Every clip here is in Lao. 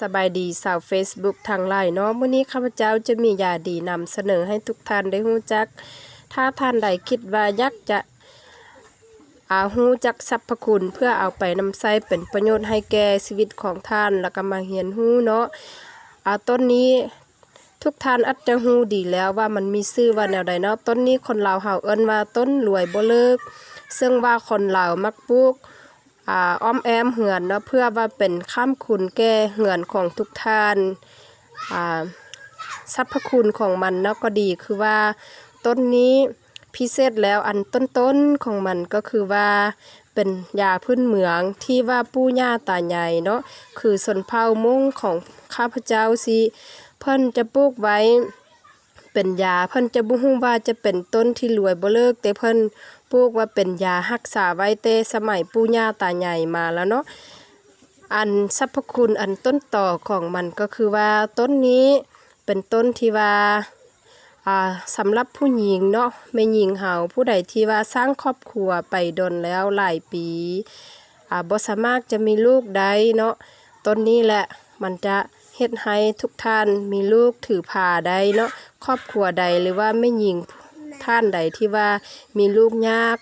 ສະບາຍດີຊາວເຟສບຸກທັງຫຼາຍເນາະ, ມື້ນີ້ຂ້າພະເຈົ້າຈະມີຢາດີນຳສະເໜີໃຫ້ທຸກທ່ານໄດ້ຮູ້ຈັກ. ຖ້າທ່ານໃດຄິດວ່າຢາກຈະ ອາ ຮູ້ຈັກສັບພະຄຸນເພື່ອເອົາໄປນຳໃຊ້ເປັນປະໂຫຍດໃຫ້ແກ່ຊີວິດຂອງທ່ານ ແລ້ວກໍມາຮຽນຮູ້ເນາະ. ອາ ຕົ້ນນີ້ ທຸກທ່ານອາດຈະຮູ້ດີແລ້ວວ່າມັນມີຊື່ວ່າແນວໃດເນາະ. ຕົ້ນນີ້ຄົນລາວເຮົາເອີ້ນວ່າຕົ້ນລວຍບໍ່ເລີກ, ເຊິ່ງວ່າຄົນລາວມັກປູກ ອາ ອ້ອມແອ້ມເຮືອນເນາະ ເພື່ອວ່າເປັນຄ້ຳຄູນແກ່ເຮືອນຂອງທຸກທ່ານ. ອາ ສັບພະຄຸນຂອງມັນເນາະກໍດີ ຄືວ່າຕົ້ນນີ້ພິເສດແລ້ວ ອັນຕົ້ນໆຂອງມັນກໍຄືວ່າ ເປັນຢາພື້ນເມືອງທີ່ວ່າປູ່ຍ່າຕາຍາຍເນາະ ຄືຊົນເຜົ່າມົ້ງຂອງຂ້າພະເຈົ້າຊີ້ ເພິ່ນຈະປູກໄວ້ເປັນຢາ, ເພິ່ນຈະບໍ່ຮູ້ວ່າຈະເປັນຕົ້ນທີ່ລວຍບໍ່ເລີກ ແຕ່ເພິ່ນປູກວ່າເປັນຢາຮັກສາໄວ້ແຕ່ສະໄໝປູ່ຍ່າຕາຍາຍມາແລ້ວເນາະ. ອັນສັບພະຄຸນ ອັນຕົ້ນຕໍຂອງມັນກໍຄືວ່າ ຕົ້ນນີ້ເປັນຕົ້ນທີ່ວ່າ ອາ ສຳລັບຜູ້ຍິງເນາະ ແມ່ຍິງເຮົາ ຜູ້ໃດທີ່ວ່າສ້າງຄອບຄົວໄປດົນແລ້ວຫຼາຍປີ ອາ ບໍ່ສາມາດຈະມີລູກໄດ້ເນາະ, ຕົ້ນນີ້ແຫຼະມັນຈະເຮັດໃຫ້ທຸກທ່ານມີລູກຖືພາໄດ້ເນາະ. ຄອບຄົວໃດ ຫຼືວ່າແມ່ຍິງທ່ານໃດທີ່ວ່າມີລູກຍາກ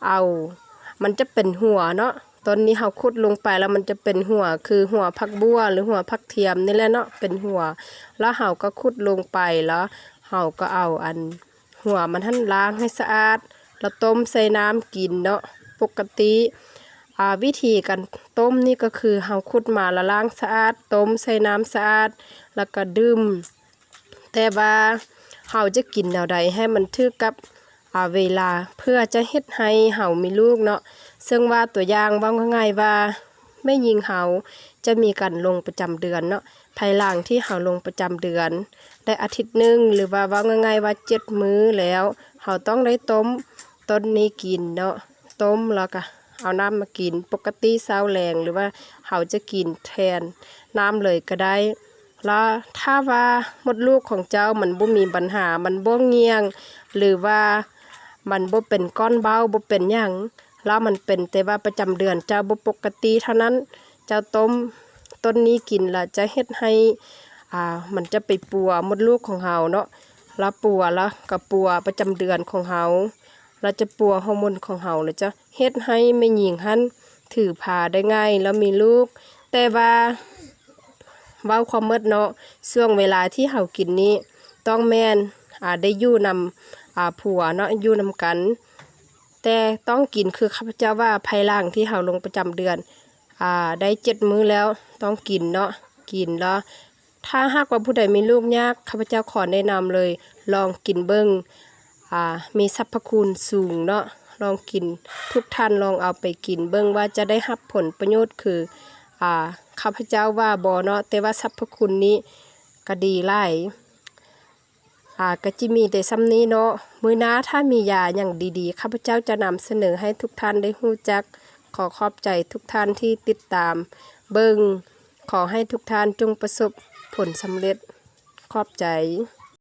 ເອົາ ມັນຈະເປັນຫົວເນາະ. ຕົ້ນນີ້ເຮົາຂຸດລົງໄປແລ້ວມັນຈະເປັນຫົວ ຄືຫົວຜັກບົ່ວ ຫຼືຫົວຜັກທຽມນີ້ແຫຼະເນາະ ເປັນຫົວ. ແລ້ວເຮົາກໍຂຸດລົງໄປ ແລ້ວເຮົາກໍເອົາອັນຫົວມັນຫັ້ນລ້າງໃຫ້ສະອາດ ແລ້ວຕົ້ມໃສ່ນ້ຳກິນເນາະ. ປົກກະຕິ ອາ ວິທີການຕົ້ມນີ້ກໍຄືເຮົາຂຸດມາແລ້ວລ້າງສະອາດ ຕົ້ມໃສ່ນ້ຳສະອາດ ແລ້ວກໍດື່ມ. ແຕ່ວ່າເຮົາຈະກິນແນວໃດໃຫ້ມັນຖືກກັບ ອາ ເວລາ ເພື່ອຈະເຮັດໃຫ້ເຮົາມີລູກເນາະ. ເຊິ່ງວ່າຕົວຢ່າງເວົ້າງ່າຍໆວ່າ ແມ່ຍິງເຮົາຈະມີການລົງປະຈຳເດືອນເນາະ, ພາຍຫຼັງທີ່ເຮົາລົງປະຈຳເດືອນໄດ້ອາທິດໜຶ່ງ ຫຼືວ່າເວົ້າງ່າຍໆວ່າເຈັດມື້ແລ້ວ ເຮົາຕ້ອງໄດ້ຕົ້ມຕົ້ນນີ້ກິນເນາະ. ຕົ້ມແລ້ວກໍເອົານ້ຳມາກິນ ປົກກະຕິເຊົ້າແລງ ຫຼືວ່າເຮົາຈະກິນແທນນ້ຳເລີຍກໍໄດ້. ແລ້ວຖ້າວ່າມົດລູກຂອງເຈົ້າມັນບໍ່ມີບັນຫາ ມັນບໍ່ງ່ຽງ ຫຼືວ່າມັນບໍ່ເປັນກ້ອນເບົ້າ ບໍ່ເປັນຫຍັງ ແລ້ວມັນເປັນແຕ່ວ່າປະຈຳເດືອນເຈົ້າບໍ່ປົກກະຕິເທົ່ານັ້ນ ເຈົ້າຕົ້ມຕົ້ນນີ້ກິນ ແລ້ວຈະເຮັດໃຫ້ ອາ ມັນຈະໄປປົວມົດລູກຂອງເຮົາເນາະ. ແລ້ວປົວ ແລ້ວກໍປົວປະຈຳເດືອນຂອງເຮົາ ແລ້ວຈະປົວຮໍໂມນຂອງເຮົາ ແລ້ວຈະເຮັດໃຫ້ແມ່ຍິງຫັ້ນຖືພາໄດ້ງ່າຍ ແລ້ວມີລູກ. ແຕ່ວ່າ ເວົ້າຄວາມໝົດເນາະ ຊ່ວງເວລາທີ່ເຮົາກິນນີ້ ຕ້ອງແມ່ນ ອາ ໄດ້ຢູ່ນຳ ອາ ຜົວເນາະ ຢູ່ນຳກັນ. ແຕ່ຕ້ອງກິນຄືຂ້າພະເຈົ້າວ່າ ພາຍຫຼັງທີ່ເຮົາລົງປະຈຳເດືອນ ອາ ໄດ້ເຈັດມື້ແລ້ວ ຕ້ອງກິນເນາະ ກິນ. ແລ້ວຖ້າຫາກວ່າຜູ້ໃດມີລູກຍາກ ຂ້າພະເຈົ້າຂໍແນະນຳເລີຍ ລອງກິນເບິ່ງ ອາ ມີສັບພະຄຸນສູງເນາະ ລອງກິນ ທຸກທ່ານລອງເອົາໄປກິນເບິ່ງວ່າຈະໄດ້ຮັບຜົນປະໂຫຍດຄື ອາ ຂ້າພະເຈົ້າວ່າບໍ່ເນາະ. ແຕ່ວ່າສັບພະຄຸນນີ້ກະດີຫຼາຍ. ອາ ກະຈິມີແຕ່ຊ່ຳນີ້ເນາະ, ມື້ໜ້າຖ້າມີຢາຫຍັງດີໆ ຂ້າພະເຈົ້າຈະນຳສະເໜີໃຫ້ທຸກທ່ານໄດ້ຮູ້ຈັກ. ຂໍຂອບໃຈທຸກທ່ານທີ່ຕິດຕາມເບິ່ງ. ຂໍໃຫ້ທຸກທ່ານຈົ່ງປະສົບຜົນສຳເລັດ. ຂອບໃຈ.